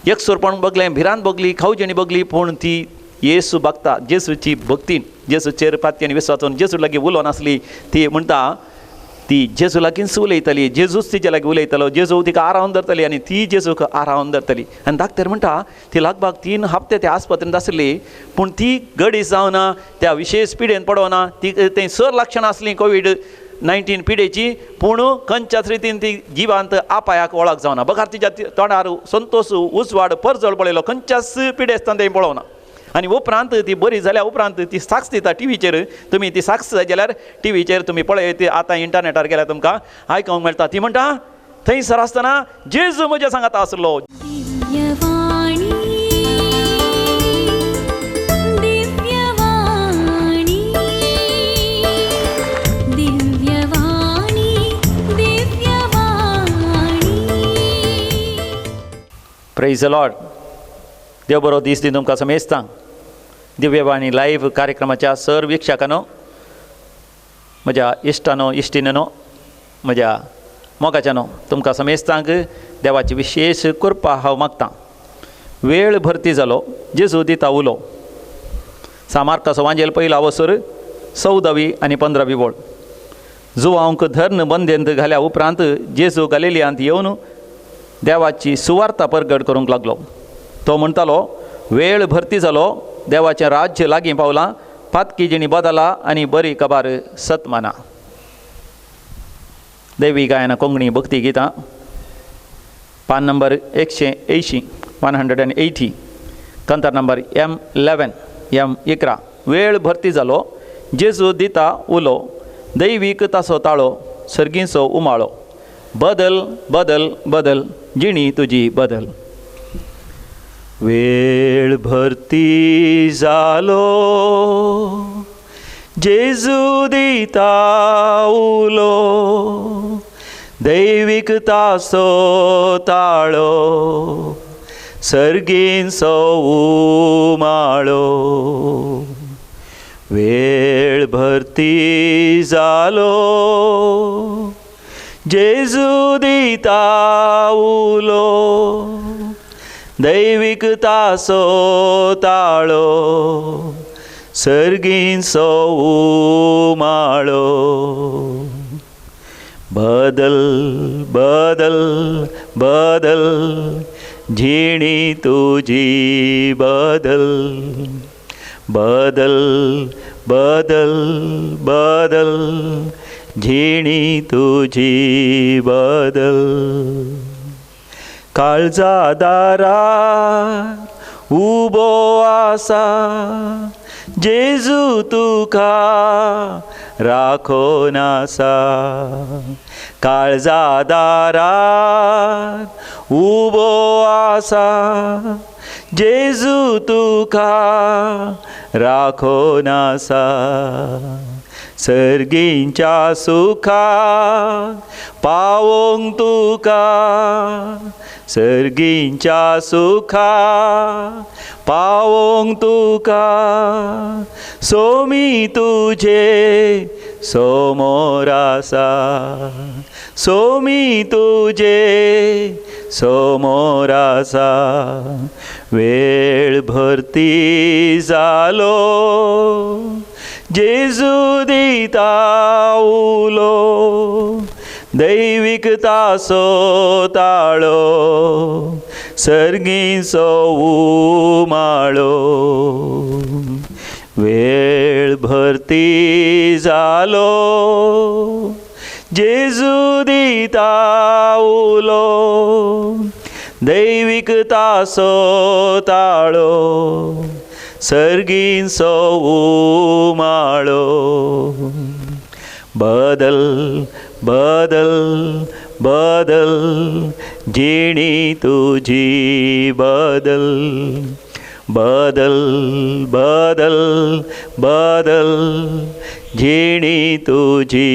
एकसुरपण बगलें, भिरांत बगली, खावजेणी बगली, पूण ती येसू भक्ता, जेसूची भक्तीन, जेसूचेर पातयेन विस्वासून जेजू लागीं उलोवन आसली. ती म्हणटा ती जेजू लागींच उलयताली, जेजूच तिच्या लागीं उलयतालो, जेजू तिका आरावन धरताली आनी ती जेजूक आरावन धरताली. आनी डाक्टर म्हणटा ती लगभग 3 हप्ते त्या आस्पत्रेंत आसली, पूण ती गडी जावना, त्या विशेश पिडेन पडोना. ती थंय सर लक्षणां आसलीं कोवीड-19 पिडेची, पूण खंयच्याच रितीन ती जिवांत आपायाक वळख जावना. बगर तिच्या तोंडार संतोश उजवाड परजळ पळयलो, खंयच्याच पिडेस्तान तें पळोवना. आनी उपरांत ती बरी जाल्या उपरांत ती साक्ष दिता टिवीचेर. तुमी ती साक्ष जाल्यार टिवीचेर तुमी पळयत, आतां इंटरनेटार गेल्यार तुमकां आयकूंक मेळटा. ती म्हणटा थंयसर आसतना जेजू म्हज्या सांगाता आसलो. Praise the Lord. देव बरो दीस दी तुमकां समेस्तांक. दिव्यवाणी लायव्ह कार्यक्रमाच्या सर वीक्षकांनो, म्हज्या इश्टानो, इश्टिणीनो, म्हज्या मोगाच्यानो, तुमकां समेस्तांक देवाची विशेश कृपा हांव मागतां. वेळ भरती जालो, जेजू दिता उलो. सामार्काचो वांजेल पयलो अवसर 14वी आनी 15वी वळ. जुवांक धर्ण बंदेंत घाल्या उपरांत जेजू गलिलियांत येवन देवाची सुवार्ता परगट करूंक लागलो. तो म्हणटालो, वेळ भरती जालो, देवाचें राज्य लागीं पावलां, पातकी जिणी बदला आनी बरी कबार सतमाना. देवी गायना कोंकणी भक्ती गितां, पान नंबर 180, 180, कंतर नंबर M11, M11. वेळ भरती जालो, जेजू दिता उलो, दैवीक तासो ताळो, सर्गींचो उमाळो, बदल बदल बदल जिणी तुजी बदल. वेळ भरती जालो, जेजू दिता उलो, दैवीक तासो ताळो, सर्गींचो उमाळो. वेळ भरती जालो, जेजू दिता उलो, दैवीक तासो ताळो, सर्गींचो उमाळो. बदल बदल बदल जिणी तुजी बदल, बदल बदल बदल जिणी तुजी बदल. काळजा दारार उबो आसा जेजू तुका राखोन आसा. काळजा दारार उबो आसा जेजू तुका राखोन आसा. सर्गींच्या सुखा पावोंक तुका, सर्गींच्या सुखा पावोंक तुका, सोमी तुजे समोर आसा, सोमी तुजे समोर आसा. वेळ भरती जालो, जेजू दिता उलो, दैवीक तासो ताळो, सर्गींचो उमाळो. वेळ भरती जालो, जेजू दिता उलो, दैवीक तासो ताळो, सर्गींचो उमाळो. बदल बदल बदल जिणी तुजी बदल, बदल बदल बदल जिणी तुजी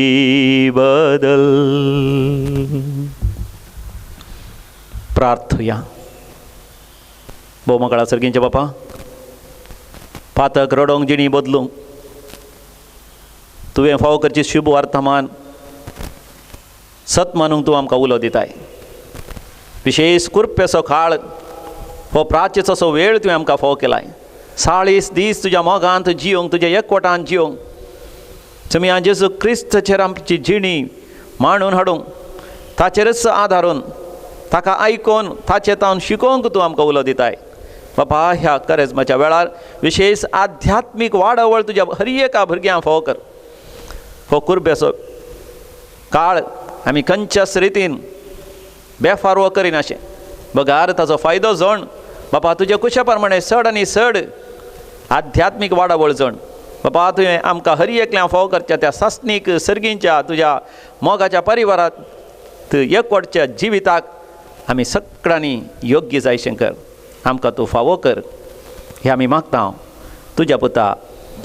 बदल. प्रार्थया. भोवमकाळा सर्गींचे बापा, पातक रडोंक जिणी बदलूंक तुवें फावो करची शुभ वर्तमान सत मानूंक तूं आमकां उलो दिताय. विशेष कृपेचो काळ हो प्राचीचो असो वेळ तुवें आमकां फावो केलाय. 40 दीस तुज्या मोगांत जियोंक, तुज्या एकवटान जियोंक, तुमी जेजू क्रिस्ताचेर आमची जिणी मांडून हाडूंक, ताचेरच आदारून ताका आयकोन ताचे तावन शिकोवंक तूं आमकां उलो दिताय. बापा, ह्या करेजमाच्या वेळार विशेश आध्यात्मीक वाडावळ तुज्या हर एका भुरग्यांक फावो कर. हो कुर्ब्याचो काळ आमी खंयच्याच रितीन बेफारवो करिनाशें बगार ताचो फायदो जण बापा तुज्या कुशा प्रमाणे चड आनी चड आध्यात्मीक वाडावळ जण. बापा, तुवें आमकां हर एकल्या फावो करच्या त्या सासणीक सर्गींच्या तुज्या मोगाच्या परिवारांत एकवटच्या जिविताक आमी सगळ्यांनी योग्य जाय शंकर, आमकां तूं फावो कर. हें आमी मागता तुज्या पुता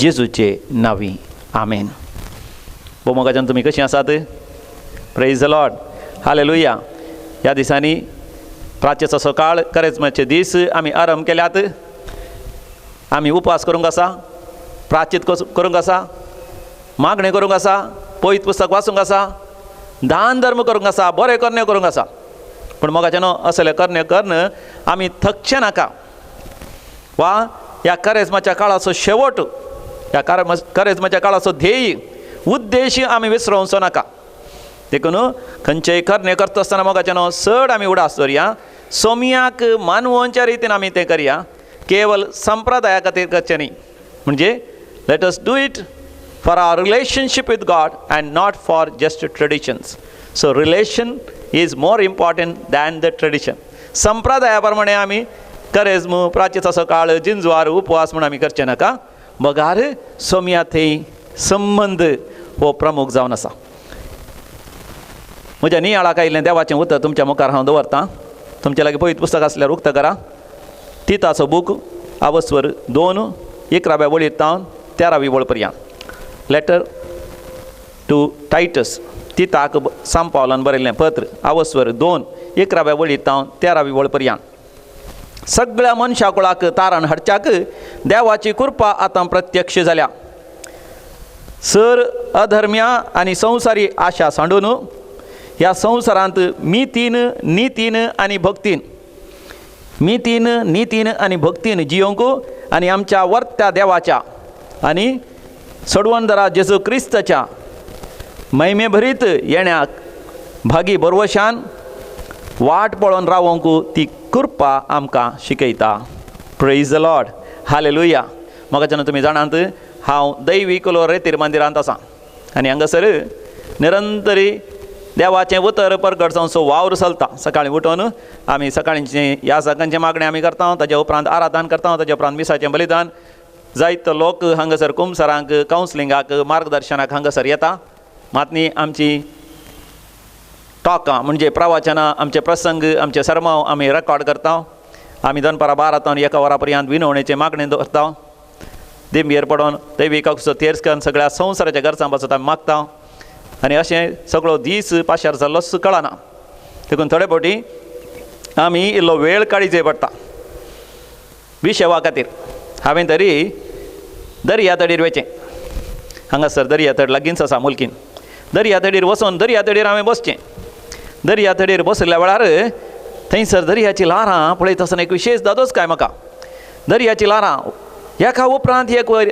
जेजूचे नांवी, आमेन. भोव मोगाच्यान तुमी कशीं आसात? Praise the Lord, hallelujah. ह्या दिसांनी प्राचेचो सकाळ करेजमाचे दीस आमी आरंभ केल्यात. आमी उपास करूंक आसा, प्राचीत करूंक आसा, मागणें करूंक आसा, पवित्र पुस्तक वाचूंक आसा, दान धर्म करूंक आसा, बरें करणे करूंक आसा. पूण मोगाचें न्हू असलें करणे करून आमी थकचें नाका वा ह्या करेजमाच्या काळाचो शेवट, ह्या करेजमाच्या काळाचो ध्येय उद्देश आमी विसरोवचो नाका. देखून खंयचेय करणे करता आसतना मोगाचें न्हू चड आमी उडास दवरया, सोमयाक मानवोच्या रितीन आमी तें करया, केवल संप्रदाया खातीर करचें न्ही. म्हणजे let us do it for our relationship with God and not for just traditions. So relation is more important than the tradition. संप्रदाया प्रमाणे आमी करेज्म प्राचीचो सकाळ जिंजवार उपवास म्हूण आमी करचें नाका, बगार सोमया थंय संबंद हो प्रमुख जावन आसा. म्हज्या नियाळाक आयिल्लें देवाचें उतर तुमच्या मुखार हांव दवरतां. तुमच्या लागीं पवित्र पुस्तक आसल्यार उक्तो करा. तिताचो बूक आवस्वर 2 11व्या वळीर तावन 13वी वळ पर्यंत. लेटर टू टायटस, तिताक सांव पावलान बरयल्लें पत्र, आवस्वर 2 11व्या वळीर तावन 13वी वळ पर्यंत. सगळ्या मनशा कुळाक तारण हाडच्याक देवाची कृपा आतां प्रत्यक्ष जाल्या. सर अधर्म्या आनी संवसारी आशा सांडून ह्या संवसारांत मितीन नितीन आनी भक्तीन, मितीन नितीन आनी भक्तीन जियोंक आनी आमच्या वर्त्या देवाच्या आनी सोडवणदारा जेजू क्रिस्ताच्या महिमे भरीत येण्याक भागी बरवशान वाट पळोवन रावोंक ती कृपा आमकां शिकयता. Praise the Lord, hallelujah. म्हाका तुमी जाणात हांव दैवी कुलो रेतीर मंदिरांत आसा आनी हांगासर निरंतरी देवाचें उतर परगट जावचो वावर चलता. सकाळीं उठून आमी सकाळींचें ह्या सकाळचें मागणें आमी करता, ताज्या उपरांत आराधन करता, ताज्या उपरांत मिसाचें बलिदान. जायतो लोक हांगासर कुमसरांक, कावन्सिलिंगाक, मार्गदर्शनाक हांगासर येता. मात न्ही आमची टॉकां म्हणजे प्रवचनां, आमचे प्रसंग, आमचे सरमाव आमी रेकॉर्ड करता. आमी दनपारां 12 तावन 1 वरां पर्यंत विनवणेचें मागणें दवरता. दिंबेर पडोन दैवी काकसो तेर्स करून सगळ्या संवसाराच्या गरजां पासत आमी मागता आनी अशें सगळो दीस पाशार जाल्लोच कळना. देखून थोडे फावटी आमी इल्लो वेळ काडीचे पडटा विशेवा खातीर. हांवें तरी दर्या तडीर वचें, हांगासर दर्या तड लागींच आसा मुलकीन. दर्या तडीर वचोन दर्या तडीर हांवें बसचें. दर्या तडीर बसल्या वेळार थंयसर दर्याची ल्हारां पळयत आसतना एक विशेश दादोस काय म्हाका. दर्याची ल्हारां एका उपरांत एक वयर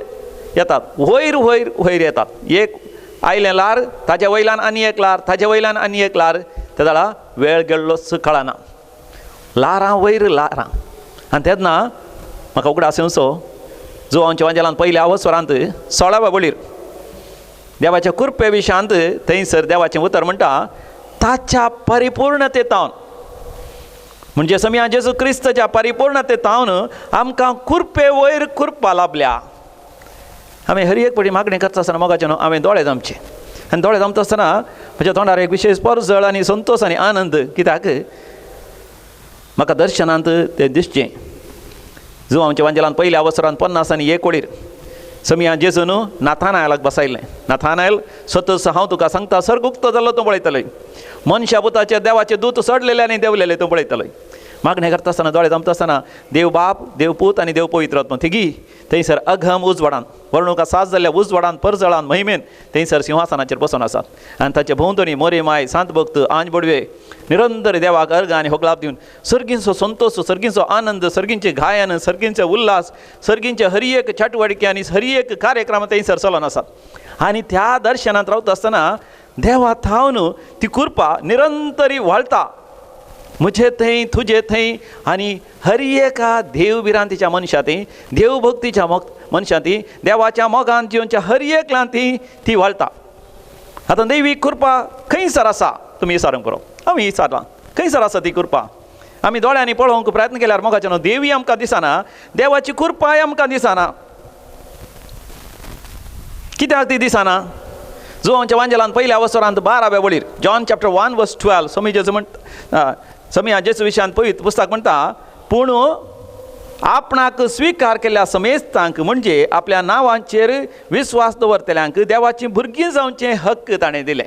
येतात, वयर वयर वयर येतात. एक आयलें ल्हार, ताज्या वयल्यान आनी एक ल्हार, ताज्या वयल्यान आनी एक ल्हार. त्या जाणा वेळ गेल्लोच कळना, ल्हारां वयर ल्हारां. आनी तेन्ना म्हाका उगडास येवचो जो आमच्या वांजेलान पयल्या अवसरांत 16व्या वळीर देवाच्या कृपे विशांत थंयसर देवाचें उतर म्हणटा ताच्या परिपूर्णतेतावन, म्हणजे समया जेजू क्रिस्ताच्या परिपूर्णतेतावन आमकां कृपे वयर कृपा लाभल्या. आमी हर एक फावटी मागणें करता आसतना मोगाचें न्हू हांवें दोळे धांपचे आनी दोळे धांपता आसतना म्हज्या तोंडार एक विशेश परजळ आनी संतोश आनी आनंद, कित्याक म्हाका दर्शनांत तें दिसचें. जो आमच्या वांजेलान पयल्या अवसरान 50 आनी 1 वळीर समया जेजून नाथानायलाक बसायलें. नाथानायल, स्वतः हांव तुका सांगता, सर्ग उक्तो जाल्लो तूं पळयतलोय, मनशा पुताचे देवाचे दूत चडलेले आनी देंवलेले तूं पळयतलोय. मागणें करता आसतना दोळे धांपता आसतना देव बाप, देव पूत आनी देव पवित्र आत्मा तिगी थंयसर अघम उजवाडान वर्णुका साज जाल्ल्या उजवाडान परजळान महिमेन थंयसर सिंहासनाचेर बसून आसात आनी ताचे भोंवतणी मोरे माय, सांत भक्त, आंज बडवे निरंतर देवाक अर्घ आनी होगलाप दिवन सर्गींचो संतोष, सर्गींचो आनंद, सर्गींचे गायन, सर्गींचे उल्हास, सर्गींचे हर एक चटवडिके आनी हर एक कार्यक्रम थंयसर चलोन आसात आनी त्या दर्शनांत रावता आसतना देवा थावन ती कृपा निरंतरी व्हाळटा म्हजे थंय, तुजे थंय आनी हर एका देवभिरांतीच्या मनशा थंय, देवभक्तीच्या मनशा ती, देवाच्या मोगान जिवनच्या हर एकल्यान ती ती व्हाळटा. आतां देवी कृपा खंयसर आसा तुमी विचारूंक पुरो, आमी विचारलां खंयसर आसा ती कृपा. आमी दोळ्यांनी पळोवंक प्रयत्न केल्यार मोगाचे न्हू देवी आमकां दिसना, देवाची कृपाय आमकां दिसना. कित्याक ती दिसना? जुवांच्या वांजेलान पयल्या वसरांत 12व्या वळीर जॉन चॅप्टर 1 वर्स 12 समी जेजू म्हणटा, समिया जेजू विशयान पवित्र पुस्तक म्हणटा, पूण आपणाक स्विकार केल्ल्या समेस्तांक म्हणजे आपल्या नांवांचेर विस्वास दवरतल्यांक देवाची भुरगीं जावचें हक्क ताणें दिलें.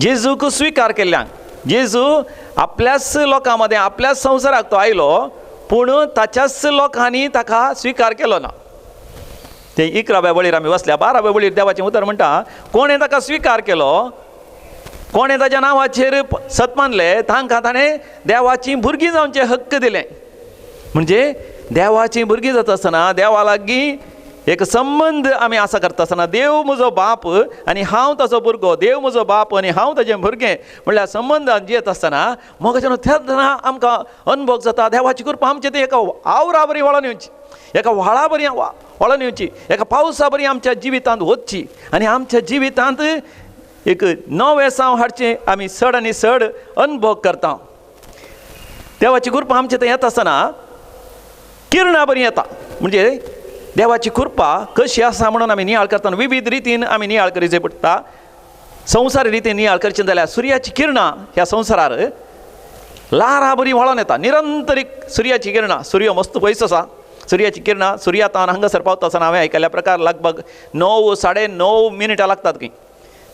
जेजूक स्विकार केल्ल्यांक, जेजू आपल्याच लोकां मदें आपल्याच संवसाराक तो आयलो पूण ताच्याच लोकांनी ताका स्विकार केलो ना. ते 11व्या वळीर आमी वसल्या, 12व्या वळीर देवाचें उतर म्हणटा, कोणें ताका स्विकार केलो, कोणें ताच्या नांवाचेर सत मानलें तांकां ताणें देवाचीं भुरगीं जावचें हक्क दिलें. म्हणजे देवाचीं भुरगीं जाता आसतना देवा लागीं एक संबंद आमी आसा करता आसतना देव म्हजो बाप आनी हांव ताचो भुरगो, देव म्हजो बाप आनी हांव ताजें भुरगें म्हणल्यार संबंदान जियेत आसतना मोगाच्यान तेन्ना आमकां अनुभव जाता देवाची कृपा आमचे ते एका आवरा बरी वळोन येवची, एका व्हाळा बरी वळोन येवची, एका पावसा बरी आमच्या जिवितांत वचची आनी आमच्या जिवितांत एक नवें साव हाडचें आमी चड आनी चड अनुभव करता. देवाची कृपा आमचे थंय येता आसतना किरणां बरी येता. म्हणजे देवाची कृपा कशी आसा म्हणून आमी नियाळ करतना विविध रितीन आमी नियाळ करीचे पडटा. संवसारी रितीन नियाळ करचें जाल्यार सुर्याची किरणां ह्या संवसारार ल्हारां बरी व्हाळोन येता, निरंतर सुर्याची किरणां. सूर्य मस्त पयस आसा, सुर्याची किरणां सुर्या तावन हांगासर पावता आसतना हांवें आयकल्ल्या प्रकार लगभग 9 साडे 9 मिनटां लागतात खंय,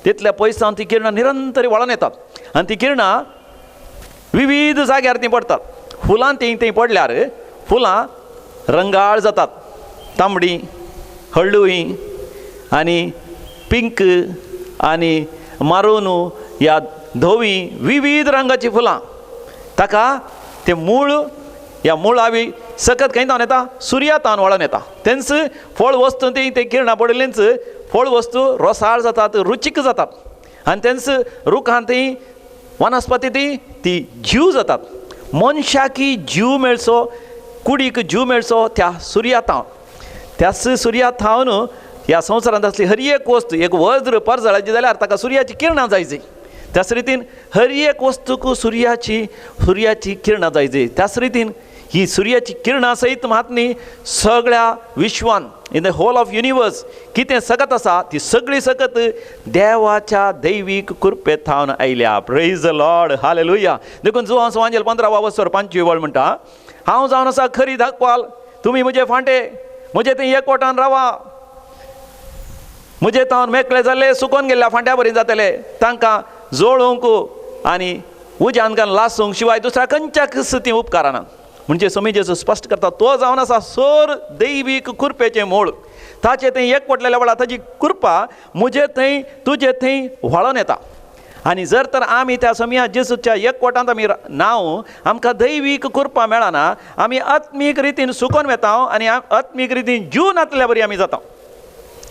तितल्या पयसान ती किरणां निरंतर व्हाळोन येतात आनी ती किरणां विविध जाग्यार तीं पडटात. फुलां तीं थंय पडल्यार फुलां रंगाळ जातात, तांबडी, हळडुवी आनी पिंक आनी मारून ह्या धवी विविध रंगाचीं फुलां. ताका ते मूळ ह्या मुळावी सकत खंय तावन येता, सुर्या तावन वळोन येता. तेंच फळ वस्तू ती ते किरणां पडिल्लींच फळ वस्तू रोसाळ जातात, रुचीक जातात आनी तेंच रुखान ती वनस्पती ती ती जीव जातात. मनशाकी जीव मेळचो, कुडीक जीव मेळचो त्या सुर्या तावन. त्याच सुर्या थावन ह्या संवसारांत आसली हर एक वस्तू एक वज्र परजळाची जाल्यार ताका सुर्याची किरणां जायची. त्याच रितीन हर एक वस्तूक सुर्याची सुर्याची किरणां जायची. त्याच रितीन ही सुर्याची किरणां सयत मात न्ही सगळ्या विश्वान in the whole of universe कितें सकत आसा ती सगळी सकत देवाच्या दैवीक कृपेत थावन आयल्या. Praise the Lord, hallelujah. देखून जुवांव सुवांजेल 15 वसर 5 वळ म्हणटा, हांव जावन आसा खरी दाखवाल, तुमी म्हजे फांटे, म्हजे थंय एकवटान रावा, म्हजे तावन मेकळे जाल्ले सुकोन गेल्ल्या फांट्या बरी जातले, तांकां जोळूंक आनी उज्यान लासूंक शिवाय दुसऱ्या खंयच्याक ती उपकाराना. म्हणजे समी जेजू स्पश्ट करता तो जावन आसा सोर दैवीक कृपेचें मूळ. ताचे थंय एकवटलेल्या वेळार ताजी कृपा म्हजे थंय तुजे थंय व्हाळोन येता आनी जर तर आमी त्या समया जेजूच्या एकवटांत आमी नांव आमकां दैवीक कृपा मेळना, आमी आत्मीक रितीन सुकोन वेता आनी आत्मीक रितीन जीव नातल्या बरी आमी जाता.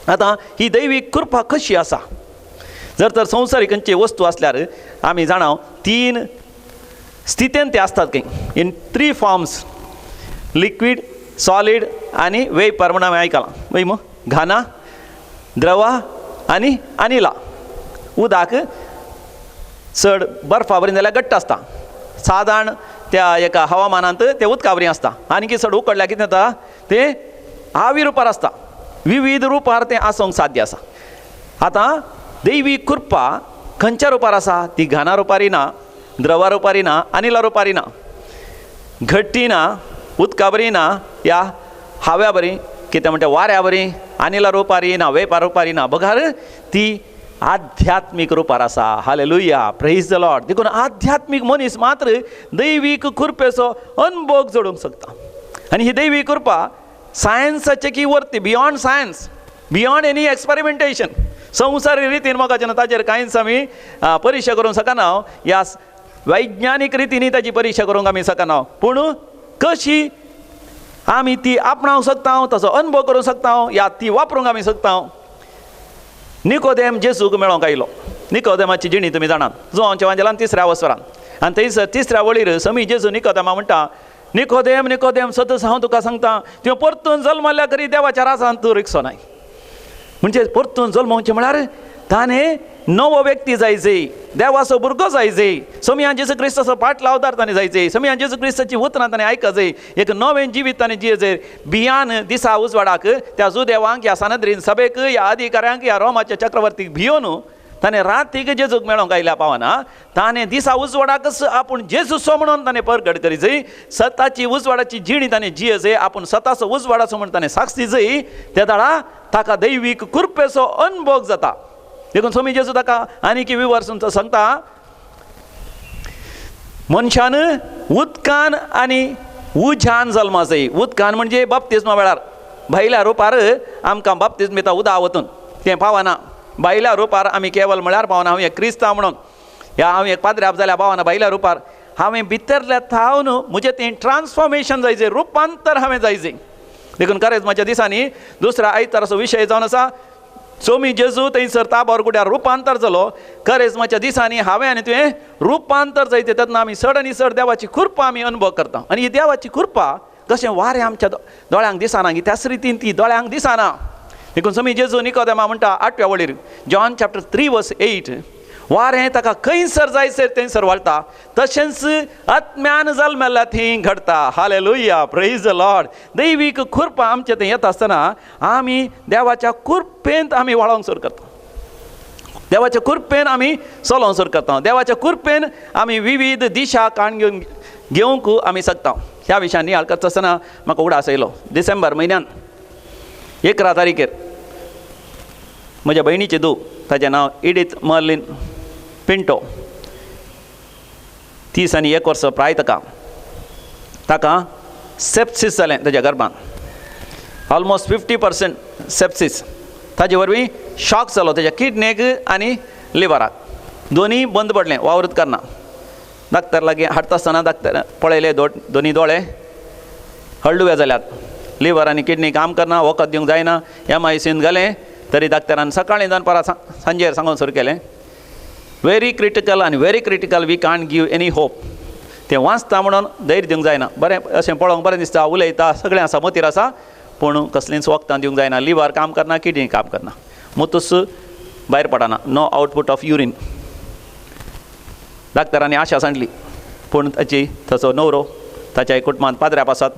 आतां ही दैवीक कृपा कशी आसा? जर तर संवसारीक खंयची वस्तू आसल्यार आमी जाणा 3 स्थितेन ते आसतात खंय, इन 3 फॉर्म्स, लिक्वीड, सॉलीड आनी वेपर म्हूण हांवें आयकलां वय मू, घाना, द्रवा आनी अनिला. उदक चड बर्फा बरी जाल्यार घट्ट आसता, सादारण त्या एका हवामानांत तें उदका बरी आसता, आनी की चड उकडल्यार कितें जाता तें आवी रुपार आसता, विविध रुपार तें आसूंक साध्य आसा. आतां दैवी कृपा खंयच्या रुपार आसा? ती घाना रुपारी ना, द्रवा रुपारी ना, अनिला रुपारी ना, घट्टी ना, उदका बरी ना, या हाव्या बरी कितें म्हणटा वाऱ्या बरी, अनिला रुपारी ना, वेपार रुपारी ना, बगार ती आध्यात्मीक रुपार आसा. हालेलुया, प्रेज the Lord. देखून आध्यात्मीक मनीस मात्र दैवीक कृपेचो अनभोग जोडूंक शकता. आनी ही दैवी कृपा सायन्साचे की वरती, beyond science, beyond any experimentation. संवसारी रितीन मोगाचें ताजेर कांयच आमी परिक्षा करूंक शकना, ह्या वैज्ञानीक रितीन ताजी परिक्षा करूंक आमी शकना, पूण कशी आमी ती आपणावंक शकता, ताचो अनुभव करूंक शकता, या ती वापरूंक आमी शकता. निकोदेम जेजूक मेळोंक आयलो. निकोदेमाची जिणी तुमी जाणात, जुवांच्या वांजेलान तिसऱ्या वसरान, आनी थंयसर तिसऱ्या वळीर समी जेजू निकोदेमा म्हणटा, निकोदेम निकोदेम सतच हांव तुका सांगता, तुवें परतून जल्मल्या करी देवाच्या राजान तूं रिगचो नाय. म्हणजे परतून जल्मोवचें म्हळ्यार ताणें नवो व्यक्ती जायचे, देवाचो भुरगो जायचे, समयान जेजू क्रिस्ताचो पाटलावदार ताणें जायचे, समयान जेजू क्रिस्ताची उतरां ताणें आयकजाय, एक नवें जिवीत ताणें जियेचें. भियान दिसा उजवाडाक त्या जुदेवांक, ह्या सानद्रीन सभेक, ह्या अधिकाऱ्यांक, ह्या रोमाच्या चक्रवर्तीक भियोन ताणें रातीक जेजूक मेळोंक आयल्या पावना, ताणें दिसा उजवाडाकच आपूण जेजूचो म्हणून ताणें परगट करीजय, सताची उजवाडाची जिणी ताणें जियेजय, आपूण सताचो उजवाडाचो म्हणून ताणें साक्ष दिजय. त्या दाडा ताका दैवीक कृपेचो अनभोग जाता. देखून स्वामी जेजू ताका आनीक विवर्सून सांगता, मनशान उदकान आनी उज्यान जल्माचय. उदकान म्हणजे बाप्तिज्मा वेळार भायल्या रुपार आमकां बाप्तिज्म येता उदा वतून, तें पावना. भायल्या रुपार आमी केवल म्हळ्यार पावना, हांव एक क्रिस्तांव म्हणून, ह्या हांव एक पाद्र्याप जाल्या पावना. भायल्या रुपार हांवें भितरल्या थावन म्हजें तें ट्रान्सफॉर्मेशन जायचें, रुपांतर हांवें जायचें. देखून करेज्माच्या दिसांनी दुसऱ्या आयताराचो विशय जावन आसा, सोमी जेजू थंयसर ताबोर गुड्यार रुपांतर जालो. करेज्माच्या दिसांनी हांवें आनी तुवें रुपांतर जायतें, तेन्ना आमी चड आनी चड देवाची कृपा आमी अनुभव करता. आनी ही देवाची कृपा कशें वारें आमच्या दोळ्यांक दिसना, त्याच रितीन ती दोळ्यांक दिसना. देखून सोमी जेजू निकोदेमा म्हणटा आठव्या वळीर, जॉन चॅप्टर 3 वर्स 8, वारें ताका खंयसर जायसर थंयसर वळटा, तशेंच आत्म्यान जल्मेल्ल्या थंय घडटा. हालेलुया, प्रेज the Lord. दैवीक कृपा आमचे थंय येता आसतना आमी देवाच्या कृपेंत आमी वळोंक सुरू करता, देवाच्या कृपेन आमी चलोवंक सुरू करता, देवाच्या कृपेन आमी विविध दिशा काण घेवन घेवंक आमी शकता. ह्या विशयान नियाळ करता आसतना म्हाका उडास आयलो, डिसेंबर म्हयन्यान 11 तारखेर म्हज्या भयणीचें धूव, ताचें नांव इडीथ मर्लिन पिंटो, 31 वर्सां प्राय ताका, ताका सेप्सिस जालें ताच्या गर्भान, ऑलमोस्ट 50% सेप्सिस. ताजे वरवीं शॉक जालो ताच्या किडनेक आनी लिवराक, दोनूय बंद पडलें, वावरूत करना. डाक्टर लागीं हाडटा आसतना डाक्टर पळयले दोनी दोळे हळडुवे जाल्यात, लिवर आनी किडनी काम करना, वखद दिवंक जायना. एम I scene घालें तरी डाक्टरान सकाळीं दनपारां सांजेर सांगून सुरू केलें, व्हेरी क्रिटिकल आनी very critical, we can't give any hope. तें वाचता म्हणून धैर्य दिवंक जायना, बरें अशें पळोवंक बरें दिसता, उलयता, सगळें आसा, मतीर आसा, पूण कसलींच वखदां दिवंक जायना, लिवर काम करना, किडनी काम करना, मुतूस भायर पडना, नो आउटपूट ऑफ युरीन. डाक्टरांनी आशा सांडली, पूण ताची ताचो न्हवरो, ताच्या कुटुंबांत पाद्र्याप आसात,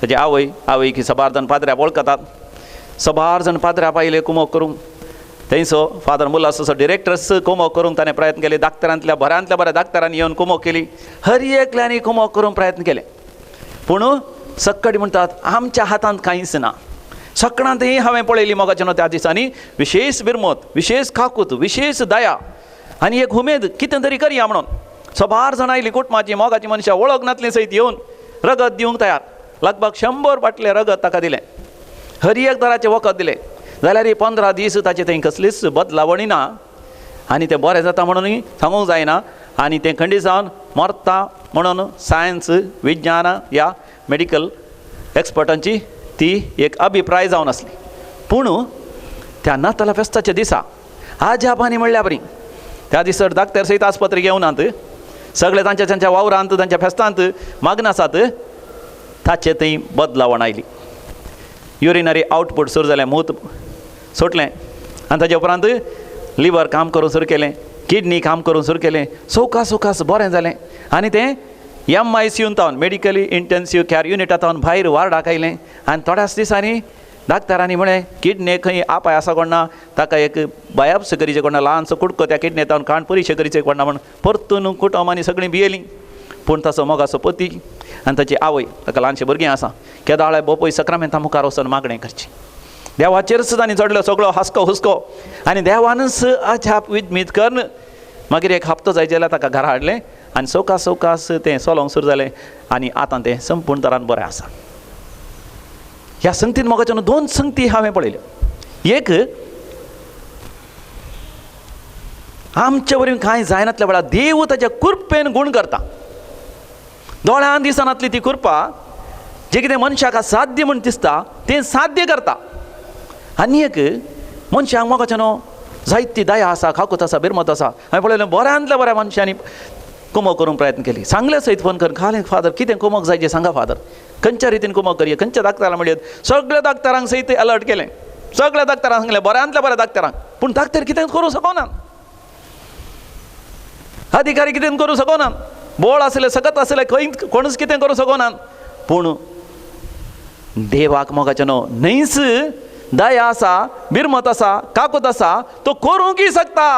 ताची आवय, आवयक ही सबार जाण पाद्र्याप वळखतात, सबार जाण पाद्र्याप आयले कुमोक करूंक. थंयसो फादर मुलासो डिरेक्टर्स कुमोक करूंक ताणें प्रयत्न केले, डाक्टरांतल्या बऱ्यांतल्या बऱ्या डाक्टरांनी येवन कुमोक केली, हर एकल्यांनी कुमोक करूंक प्रयत्न केले, पूण सक्कडी म्हणटात आमच्या हातांत कांयच ना. सगळ्यांतय हांवें पळयली मोगाचें न्हू त्या दिसांनी विशेश बिरमत, विशेश काकूत, विशेश दया आनी एक उमेद कितें तरी करया म्हणून. सबार जाणां आयलीं, कुटुंबाची मोगाची मनशां वळख नातली सयत येवन रगत दिवंक तयार, लगभग 100 बाटले रगत ताका दिलें, हर एक तराचें वखद दिलें, जाल्यार 15 दीस ताचें थंय कसलीच बदलावणी ना आनी तें बरें जाता म्हणूनय सांगूंक जायना, आनी तें खंडीत जावन मरता म्हणून सायन्स, विज्ञान ह्या मेडिकल एक्सपर्टांची ती एक अभिप्राय जावन आसली. पूण त्या नाताला फेस्ताच्या दिसा आजापानी म्हणल्या बरी, त्या दिसा डाक्टर सयत आस्पत्रेक येवनात, सगळे तांच्या तांच्या वावरांत तांच्या फेस्तांत मागन आसात, ताचे थंय बदलावण आयली. युरिनरी आउटपूट सुरू जालें, मूत सोडलें, आनी ताजे उपरांत लिवर काम करूंक सुरू केलें, किडनी काम करूंक सुरू केलें, सवकास सवकास बरें जालें. आनी तें एम I C यून तावन मेडिकली इंटेन्सीव केअर युनिटा तावन भायर वार्डाक आयलें. आनी थोड्याच दिसांनी डाक्टरांनी म्हळें किडनी खंय आपाय आसा कोण ना, ताका एक बायोप्सी करीचें कोण ना, ल्हानसो कुडको त्या किडने तावन काण परिक्षा करीचें कोण ना म्हण परतून कुटुंबांनी सगळीं भियेलीं. पूण ताचो मोगाचो पती आनी ताची आवय, ताका ल्हानशीं भुरगीं आसा, केदाळे बोपय सक्रामेंता मुखार वचून मागणें करचें, देवाचेरच तांणी चडलो सगळो हासको हुसको आनी देवानच अजाप विजमीत करून मागीर एक हप्तो जाय जाल्यार ताका घरा हाडलें आनी सवकास सवकास तें चलोवंक सुरू जालें आनी आतां तें संपूर्ण तरान बरें आसा. ह्या संगतीन मोगाच्यान दोन संगती हांवें पळयल्यो. एक, आमचे वरवीं कांय जायनातल्या वेळार देव ताच्या कृपेन गूण करता. दोळ्यान दिसनातली ती कृपा जे कितें मनशाक असाध्य म्हूण दिसता तें साध्य करता. आनी एक, मनशाक मोगाच्यान जायती दया आसा, काकूत आसा, बिरमत आसा. हांवें पळयलें बऱ्यांतल्या बऱ्या मनशांनी कुमक करूंक प्रयत्न केली. सांगले सयत फोन करून खालें, फादर कितें कुमक जाय जें सांगा फादर, खंयच्या रितीन कुमक करया, खंयच्या डाक्टरां म्हणयत. सगळ्या डाक्टरांक सयत अलर्ट केलें, सगळ्या डाक्टरांक सांगलें, बऱ्यांतल्या बऱ्या डाक्टरांक. पूण डाक्टर कितें करूं शकना, अधिकारी कितें करूं शकना, बोळ आसले सकत आसले खंय कोणूच कितें करूं शकना. पूण देवाक मोगाच्यान न्हयच दया आसा, बिरमत आसा, काकूत आसा, तो करूंकय शकता.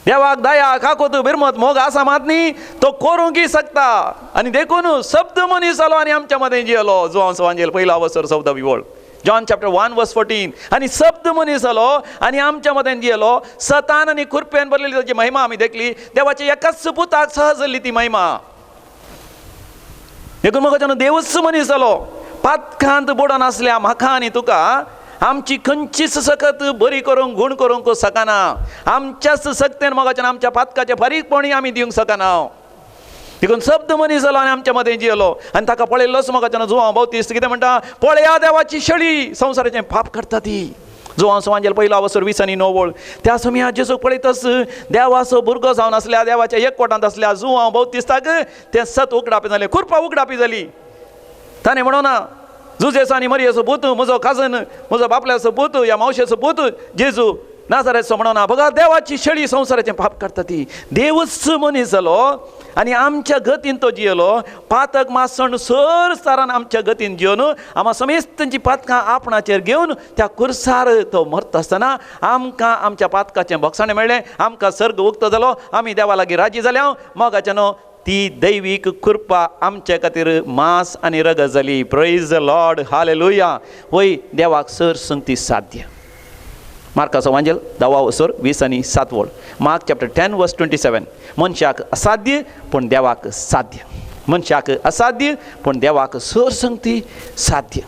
देवाक दया काकूत बिरमत मोग आसा मात न्ही, तो करूंकय शकता. आनी देखून शब्द मनीस जालो आनी आमच्या मदें जियेलो. जुवांव सुवांजेल पयलो अवसर 14 वळ, जॉन चॅप्टर 1 वर्स 14. आनी शब्द मनीस जालो आनी आमच्या मदें जियेलो. सतान आनी कृपेन भरलेली ताची महिमा आमी देखली. देवाच्या एकाच पुताक सहज जाल्ली ती महिमा. देखून मोगाच्यान देवच मनीस जालो. पातकांत बुडोन आसल्या म्हाका आनी तुका आमची खंयचीच सकत बरी करूंक गूण करूंक शकना. आमच्याच सक्तेन मोगाच्यान आमच्या पातकाचें फारीकपणी आमी दिवंक शकना. देखून शब्द मनीस जालो आनी आमच्या मदें जियेलो. आनी ताका पळयल्लोच मोगाच्यान जुवांव बावतीस्त कितें म्हणटा, पळया देवाची शेळी संवसाराचें पाप करता ती. जुवांव सुवांजेल पयलो अवसर 20 आनी 9 वळ. त्या समया जेजूक पळयतच देवाचो भुरगो जावन आसल्या, देवाच्या एकवटांत आसल्या जुवांव बावतिस्ताक तें सत उगडापी जालें, कृपा उगडापी जाली. ताणें म्हणोना जुजेचो आनी मरियेचो पूत, म्हजो काजन, म्हजो बापल्याचो पूत, ह्या मावशेचो पूत जेजू नाजारेचो म्हणोना, बघा देवाची शेळी संवसाराचें पाप करता ती. देवच मनीस जालो आनी आमच्या गतीन तो जियेलो. पातक मासण सर सारान आमच्या गतीन जियोन आमा समेस्तांची पातकां आपणाचेर घेवन त्या कुर्सार तो मरता आसतना आमकां आमच्या पातकाचें भोगसाणें मेळ्ळें. आमकां सर्ग उक्तो जालो, आमी देवा लागीं राजी जाल्या. मोगाच्यान ती दैवीक कृपा आमचे खातीर मांस आनी रगत जाली. प्रेज the Lord, hallelujah. वय देवाक सर संगती साध्य. मार्काचो वांजेल 10 वसर 20 आनी 7 वळ, मार्क चॅप्टर 10 वर्स 27. मनशाक असाध्य पूण देवाक साध्य. मनशाक असाध्य पूण देवाक सर संगती साध्य.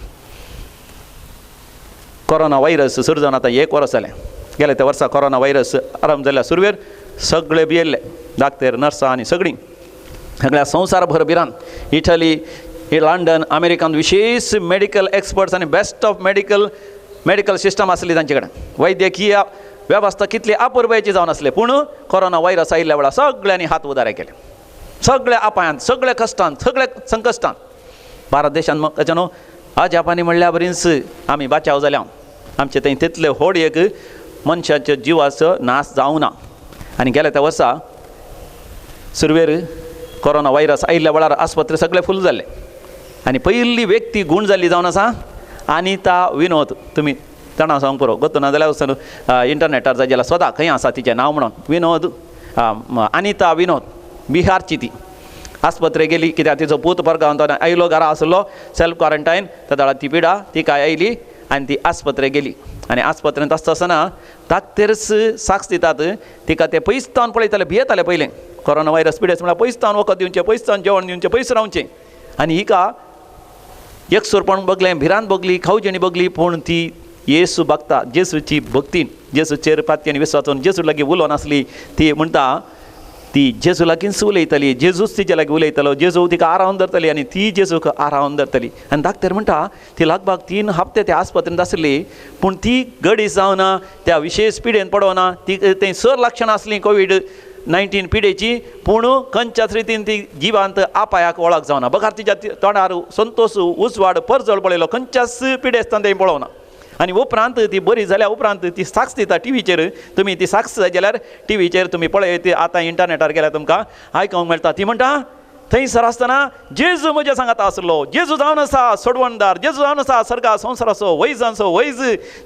कोरोना व्हायरस सुरू जावन आतां 1 वर्स जालें. गेले त्या वर्सा कोरोना व्हायरस आरंभ जाल्या सुरवेर सगळे भियेल्ले, डाक्टर नर्सां आनी सगळीं, सगळ्या संवसारभर भिरांत. इटली, लंडन, अमेरिकान विशेष मेडिकल एक्सपर्ट्स आनी बेस्ट ऑफ मेडिकल सिस्टम आसली तांचे कडेन. वैद्यकीय वेवस्था कितली अपुरबायेची जावन आसली. पूण कोरोना व्हायरस आयिल्ल्या वेळार सगळ्यांनी हात उदारे केले, सगळ्या अपायांत, सगळ्या कश्टांत, सगळ्या संकश्टांत. भारत देशांत ताच्या न्हू अजापांनी म्हणल्या बरीच आमी बाचाव जाल्या. आमचे थंय तितले व्हड एक मनशाच्या जिवाचो नाश जावंक ना. आनी गेल्या त्या वर्सा सुरवेर कोरोना व्हायरस आयिल्ल्या वेळार आस्पत्रे सगळे फूल जाल्ले आनी पयली व्यक्ती गूण जाल्ली जावन आसा अनिता विनोद. तुमी जाणा सांगूंक पुरो, गोतो ना जाल्यार वचून इंटरनेटार जाय जाल्यार स्वता खंय आसा तिचें नांव म्हणून. विनोद, अनिता विनोद, बिहारची ती. आस्पत्रे गेली कित्याक तिचो पूत परगांव आयलो, घरा आसलो सेल्फ क्वॉरंटायन, त्या ती पिडा तिका आयली आनी ती आस्पत्रे गेली. आनी आस्पत्रेंत आसता आसतना धाकतेरच साक्ष दितात तिका. ते पयस तावन पळयताले, भियेताले पयलें कोरोना व्हायरस पिडेस्त म्हळ्यार पयस तावन वखद दिवचें, पयस तावन जेवण दिवचें, पयस रावचें. आनी हिका एकसुरपण बगलें, भिरांत बगली, खावजेणी बगली, पूण ती येसू भक्ता, जेसूची भक्तीन, जेसूचेर पातयेन विस्वासून जेजू लागीं उलोवन आसली. ती म्हणटा ती जेजू लागींच उलयताली, जेजूच तिच्या लागीं उलयतालो, जेजू तिका आरावन धरताली आनी ती जेजूक आरावन धरताली. आनी डाक्टर म्हणटा ती लगभग 3 हप्ते त्या आस्पत्रेंत आसली, पूण ती गडी जावना, त्या विशेश पिडेन पडोना. ती थंय सर लक्षणां आसलीं कोवीड-19 पिडेची, पूण खंयच्याच रितीन ती जिवांत आपायाक वळख जावना. बगर तिच्या तोंडार संतोश, उजवाड, परजळ पळयलो, खंयच्याच पिडेस्तान तें पळोवना. आनी उपरांत ती बरी जाल्या उपरांत ती साक्ष दिता टिवीचेर. तुमी ती साक्ष जाय जाल्यार टिवीचेर तुमी पळयत, आतां इंटरनेटार गेल्यार तुमकां आयकूंक मेळटा. ती म्हणटा थंयसर आसतना जेजू म्हज्या सांगाता आसलो, जेजू जावन आसा सोडवणदार, जेजू जावन आसा सर्गा संवसाराचो वैजांचो वैज,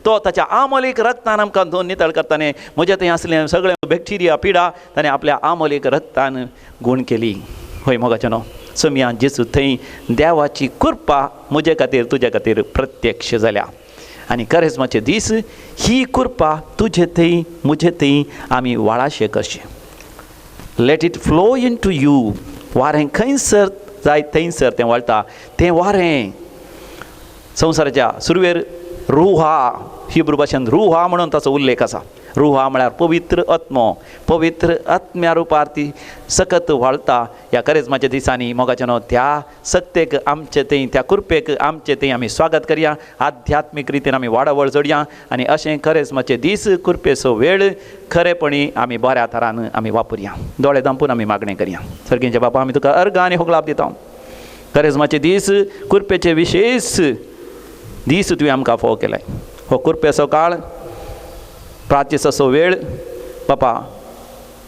तो ताच्या आमोलीक रक्तान आमकां धुवन नितळ करताने. म्हज्या थंय आसलें सगळें बॅक्टिरिया पिडा ताणें आपल्या आमोलीक रक्तान गूण केली. हय मोगाच्यानो, सोमया जेजू थंय देवाची कृपा म्हजे खातीर तुजे खातीर प्रत्यक्ष जाल्या आनी करेज्माचे दीस ही कृपा तुजे थंय म्हजे थंय आमी वाळाशे करचे. Let it flow into you. वारें खंयसर जाय थंयसर तें वळटा. तें वारें संवसाराच्या सुरवेर रुहा, हिब्रू भाशेन रुहा म्हणून ताचो उल्लेख आसा. रुहा म्हळ्यार पवित्र आत्मो. पवित्र आत्म्या रुपार ती सकत व्हाळता. ह्या करेज्माच्या दिसांनी मोगाच्यानो त्या सक्तेक आमचे थंय, त्या कृपेक आमचे थंय आमी स्वागत करया. आध्यात्मीक रितीन आमी वाडावळ जोडया आनी अशें करेज्माचे दीस कृपेचो वेळ खरेपणी आमी बऱ्या थरान आमी वापरया. दोळे धांपून आमी मागणें करया. सर्गींचे बापा, आमी तुका अर्घ आनी होगळाप दिता. करेज्माचे दीस कृपेचे विशेश दीस तुवें आमकां फोव केलाय. हो कृपेचो काळ, प्राचीचो वेळ बापा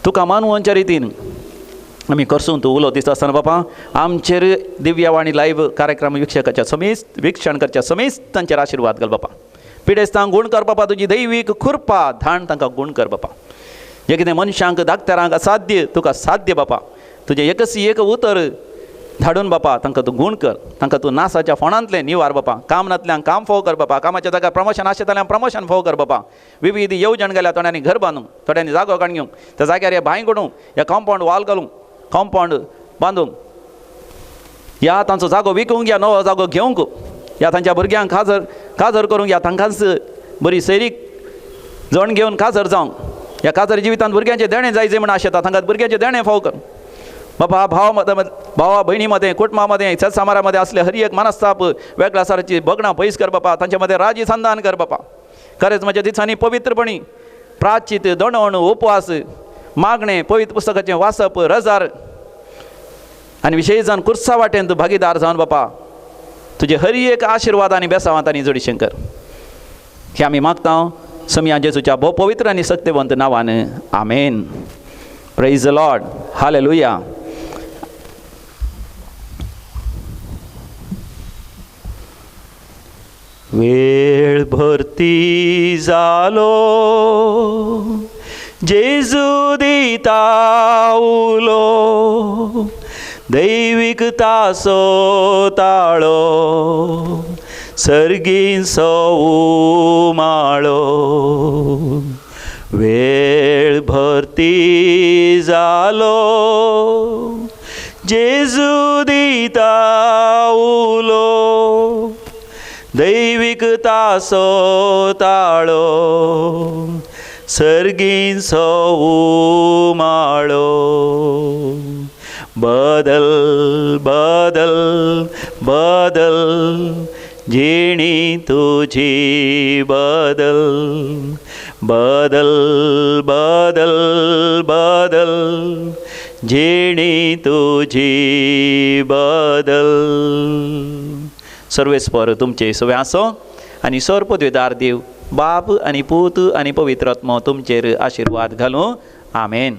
तुका मानवच्या रितीन आमी करसून तूं उलो दिसता आसतना बापा आमचेर दिव्यवाणी लायव्ह कार्यक्रम वीक्षकाच्या समेस्त वीक्षण करच्या समेस्त तांचेर आशिर्वाद घाल बापा. पिडेस्तांक गूण कर बापा, तुजी दैवीक कृपा धाण तांकां गूण कर बापा. जें कितें मनशांक दाक्तरांक असाध्य तुका साध्य बापा, तुजें एकच एक उतर धाडून बापा तांकां तूं गूण कर. तांकां तूं नासाच्या फोणांतलें निवार बापा. काम नातल्यांक काम फोव कर बापा. कामाच्या जाग्यार प्रमोशन आशिल्ल्यांक प्रमोशन फोव कर बापा. विविध येवजण गेल्या थोड्यांनी घर बांदूंक, थोड्यांनी जागो काडून घेवंक, त्या जाग्यार हे बांय करूंक, ह्या कॉम्पावंड वॉल घालूंक, कॉम्पावंड बांदूंक, ह्या तांचो जागो विकूंक, या नवो जागो घेवंक, ह्या तांच्या भुरग्यांक काजर काजर करूंक, ह्या तांकांच बरी सैरीक जण घेवन काजर जावंक, ह्या काजर जिवितांत भुरग्यांचें देणें जाय जाय म्हण आशेता तांकां भुरग्यांचें देणें फोव कर बापा. भाव भावा भयणी मदें, कुटुंबा मदें, सत्सामारा मदें आसले हर एक मनस्ताप वेगळ्या सारची भगणां पयस कर बापा. तांचे मदें राजी संदान कर बापा. खरेंच म्हज्या दिसांनी पवित्रपणी प्राचीत दणवण, उपवास, मागणें, पवित्र पुस्तकाचें वाचप, रजार आनी विशेश जावन कुर्सा वाटेन तूं भागीदार जावन बापा तुजे हर एक आशिर्वाद आनी बेसावांत आनी जोडी कर. हे आमी मागता समिया जेजूच्या भोव पवित्र आनी सक्तेवंत नांवान, आमेन. Praise the Lord. Hallelujah. वेळ भरती जालो जेजू दिता उलो, दैवीक तासो ताळो, सर्गींचो उमाळो. वेळ भरती जालो जेजू दिता उलो, दैवीक तासो ताळो, सर्गींचो उमाळो. बदल बदल बदल जिणी तुझी, बदल बदल बदल बदल जिणी तुझी बदल. सर्वेस्पर तुमचे सवे आसो आनी सर पदवेदार देव बाप आनी पूत आनी पवित्र आत्मो तुमचेर आशिर्वाद घालूं. आमेन.